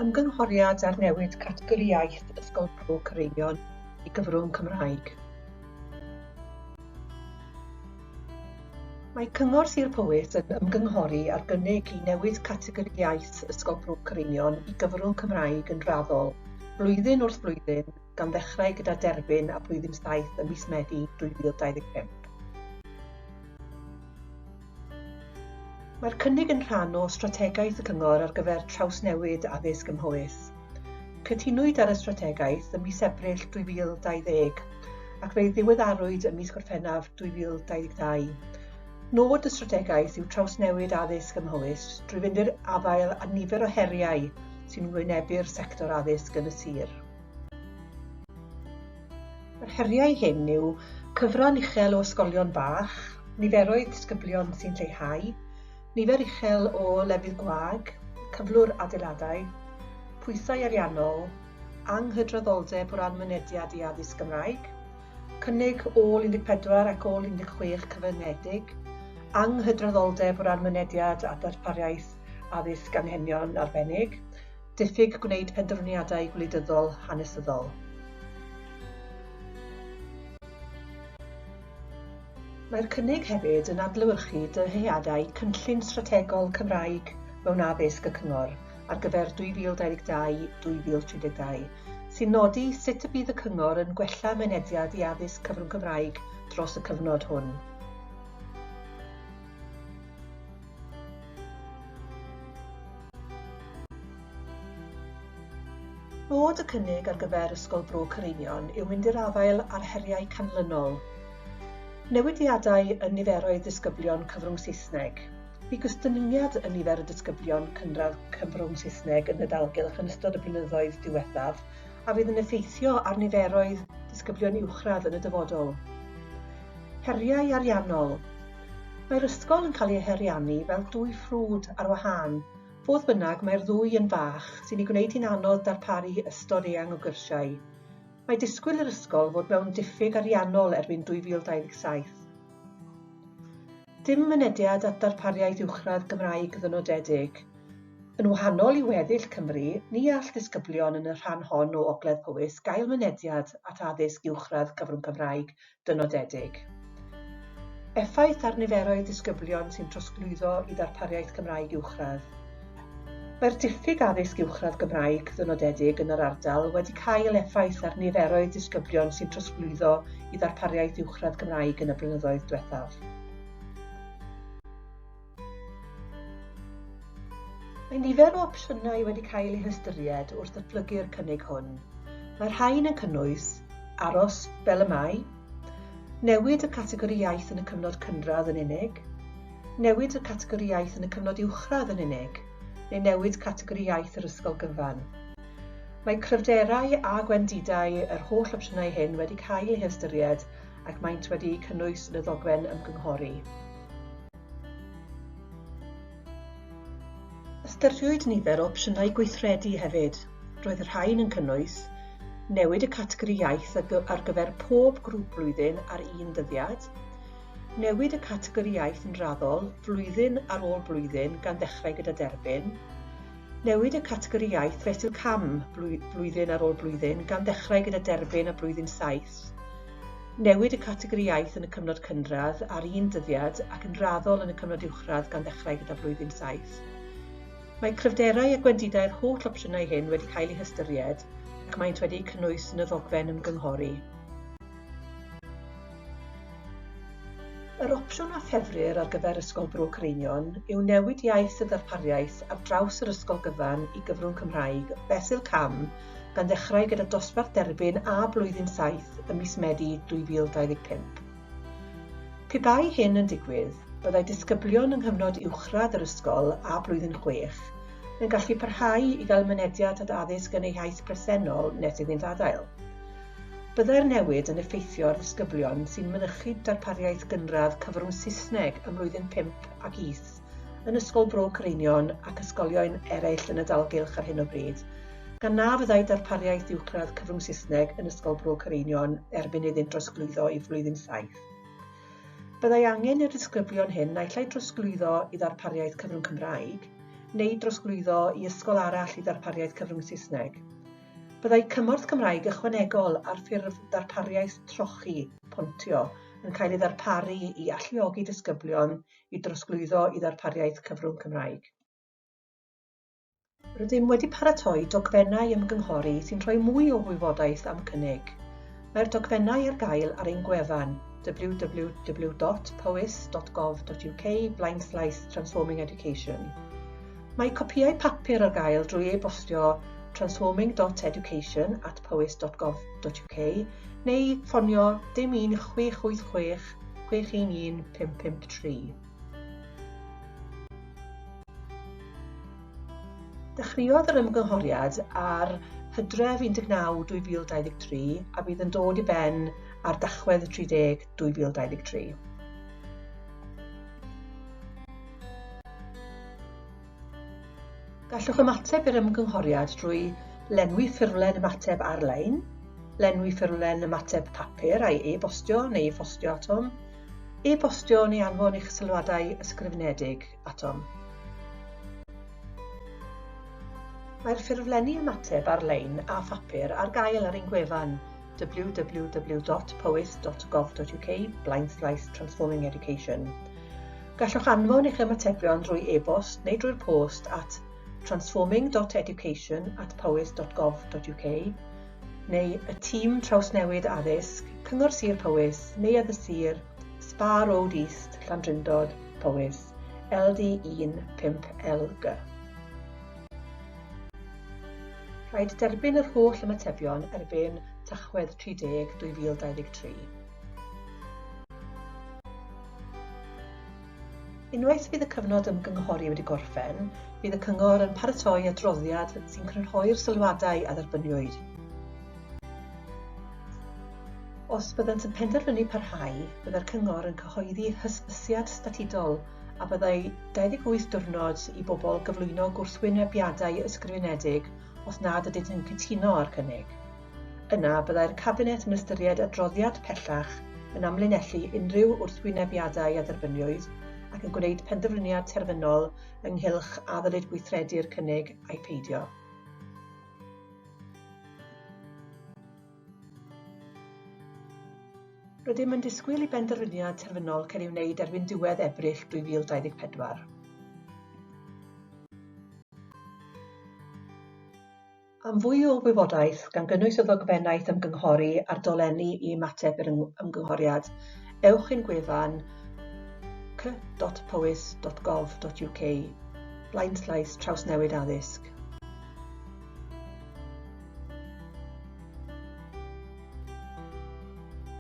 Ymgynghoriad ar newid categori iaith Ysgol Bro Cyreinion i gyfrwng Cymraeg. Mae Cyngor Sir Powys yn ymgynghori ar gynnig i newid categori iaith Ysgol Bro Cyreinion i gyfrwng Cymraeg yn raddol, blwyddyn wrth flwyddyn, gan ddechrau gyda Derbyn a Blwyddyn 7 ym mis Medi 2025. Mae'r cynnig yn rhan o strategaeth y Cyngor ar gyfer trawsnewid addysg ym Mhowys. Cytunwyd ar y strategaeth ym mis Ebrill 2020 ac fe'i ddiweddarwyd ym mis Gorffennaf 2022. Nod y strategaeth yw trawsnewid addysg ym Mhowys drwy fynd i'r afael â nifer o heriau sy'n wynebu'r sector addysg yn y sir. Yr heriau hyn yw cyfran uchel o ysgolion bach, niferoedd disgyblion sy'n lleihau, nifer uchel o lefydd gwag, cyflwr adeiladau, pwysau ariannol, anghydraddoldeb o ran mynediad i addysg Gymraeg, cynnig ôl 14 ac ôl 16 cyfyngedig, anghydraddoldeb o ran mynediad a darpariaeth addysg anghenion arbennig, Diffyg gwneud penderfyniadau gwleidyddol hanesyddol. Mae'r cynnig hefyd yn adlewyrchu dyheadau Cynllun Strategol Cymraeg mewn Addysg y Cyngor ar gyfer 2022-2032, sy'n nodi sut y bydd y Cyngor yn gwella mynediad i addysg cyfrwng Cymraeg dros y cyfnod hwn. Nod y cynnig ar gyfer Ysgol Bro Cyreinion yw mynd i'r afael â'r heriau canlynol. Newidiadau yn niferoedd disgyblion cyfrwng Saesneg. Bu gostyngiad yn nifer y disgyblion cynradd cyfrwng Saesneg yn y dalgylch yn ystod y blynyddoedd diwethaf a fydd yn effeithio ar niferoedd disgyblion uwchradd yn y dyfodol. Heriau ariannol. Mae'r ysgol yn cael ei hariannu fel dwy ffrwd ar wahân, fodd bynnag mae'r ddwy yn fach, sy'n ei gwneud hi'n anodd darparu ystod eang o gyrsiau. Mae disgwyl i'r ysgol fod mewn diffyg ariannol erbyn 2027. Dim mynediad at ddarpariaeth uwchradd Gymraeg ddynodedig. Yn wahanol i weddill Cymru, ni all disgyblion yn y rhan hon o Ogledd Powys gael mynediad at addysg uwchradd cyfrwng Cymraeg dynodedig. Effaith ar niferoedd disgyblion sy'n trosglwyddo i ddarpariaeth Cymraeg uwchradd. Mae'r diffyg addysg uwchradd Gymraeg ddynodedig yn yr ardal wedi cael effaith ar niferoedd disgyblion sy'n trosglwyddo i ddarpariaeth uwchradd Gymraeg yn y blynyddoedd diwethaf. Mae nifer o opsiynau wedi cael eu hystyried wrth ddatblygu'r cynnig hwn. Mae'r rhain yn cynnwys, aros fel y mae, newid y categori iaith yn y cyfnod cynradd yn unig, newid y categori iaith yn y cyfnod uwchradd yn unig, neu newid categori iaith yr ysgol gyfan. Mae cryfderau a gwendidau yr holl opsiynau hyn wedi cael eu hystyried ac maent wedi'u cynnwys yn y ddogfen ymgynghori. Ystyriwyd nifer o opsiynau gweithredu hefyd. Roedd y rhain yn cynnwys, newid y categori iaith ar gyfer pob grŵp blwyddyn ar un dyddiad, newid y categori iaith yn raddol, flwyddyn ar ôl blwyddyn gan ddechrau gyda derbyn, newid y categori iaith fesul cam blwyddyn ar ôl blwyddyn gan ddechrau gyda derbyn a blwyddyn 7, Newid y categori iaith yn y cyfnod cynradd ar un dyddiad ac yn raddol yn y cyfnod uwchradd gan ddechrau gyda blwyddyn 7. Mae cryfderau a gwendidau'r holl opsiynau hyn wedi cael eu hystyried ac maent wedi'u cynnwys yn y ddogfen ymgynghori. Yr opsiwn a ffefrir ar gyfer Ysgol Bro Cyreinion yw newid iaith y ddarpariaeth ar draws yr ysgol gyfan i gyfrwng Cymraeg fesul cam gan ddechrau gyda dosbarth derbyn a blwyddyn 7 ym mis Medi 2025. Pe bai hyn yn digwydd, byddai disgyblion yng nghyfnod uwchradd yr ysgol a blwyddyn 6 yn gallu parhau i gael mynediad at addysg yn eu hiaith bresennol nes iddynt adael. Byddai'r newid yn effeithio ar ddisgyblion sy'n mynychu darpariaeth gynradd cyfrwng Saesneg ym mlwyddyn 5 ac is yn Ysgol Bro Cyreinion ac ysgolion eraill yn y dalgylch ar hyn o bryd, gan na fyddai darpariaeth uwchradd cyfrwng Saesneg yn Ysgol Bro Cyreinion erbyn iddynt drosglwyddo i flwyddyn 7. Byddai angen i'r disgyblion hyn naill ai drosglwyddo i ddarpariaeth cyfrwng Cymraeg, neu drosglwyddo i ysgol arall i ddarpariaeth cyfrwng Saesneg. Byddai cymorth Cymraeg ychwanegol ar ffurf darpariaeth trochi, pontio, yn cael ei ddarparu i alluogi disgyblion i drosglwyddo i ddarpariaeth cyfrwng Cymraeg. Rydym wedi paratoi dogfennau ymgynghori sy'n rhoi mwy o wybodaeth am y cynnig. Mae'r dogfennau ar gael ar ein gwefan www.powys.gov.uk blaenslaes transformingeducation. Mae copïau papur ar gael drwy e-bostio transforming.education@powys.gov.uk neu ffonio dim 1 686 611 553. Dechreuodd yr ymgynghoriad ar Hydref 19, 2023 a bydd yn dod i ben ar Dachwedd 30, 2023. Gallwch ymateb i'r ymgynghoriad drwy lenwi ffurflen ymateb ar-lein, lenwi ffurflen ymateb papur a'i e-bostio neu e-fostio atom, E-bostio neu anfon eich sylwadau ysgrifenedig atom. Mae'r ffurflenni ymateb ar-lein a phapur ar gael ar ein gwefan www.powys.gov.uk blaenslaes transforming education. Gallwch anfon eich ymatebion drwy e-bost neu drwy'r post at transforming.education@powys.gov.uk neu y Tîm Trawsnewid Addysg, Cyngor Sir Powys, Neuadd y Sir, Spa Road East, Llandrindod, Powys, LD1 5LG. Rhaid derbyn yr holl ymatebion erbyn Tachwedd 30, 2023. Unwaith fydd y cyfnod ymgynghori wedi gorffen, bydd y Cyngor yn paratoi adroddiad sy'n crynhoi'r sylwadau a dderbyniwyd. Os byddant yn penderfynu parhau, byddai'r Cyngor yn cyhoeddi hysbysiad statudol a byddai 28 diwrnod i bobl gyflwyno gwrthwynebiadau ysgrifenedig os nad ydynt yn cytuno â'r cynnig. Yna, byddai'r Cabinet yn ystyried adroddiad pellach yn amlinellu unrhyw wrthwynebiadau a dderbyniwyd ac yn gwneud penderfyniad terfynol ynghylch a ddylid gweithredu'r cynnig ai peidio. Rydym yn disgwyl i benderfyniad terfynol cael ei wneud erbyn diwedd Ebrill 2024. Am fwy o wybodaeth, gan gynnwys y ddogfennaeth ymgynghori a'r dolenni i ymateb i'r ymgynghoriad, ewch i'n gwefan c.powys.gov.uk blaenslaes trawsnewid addysg.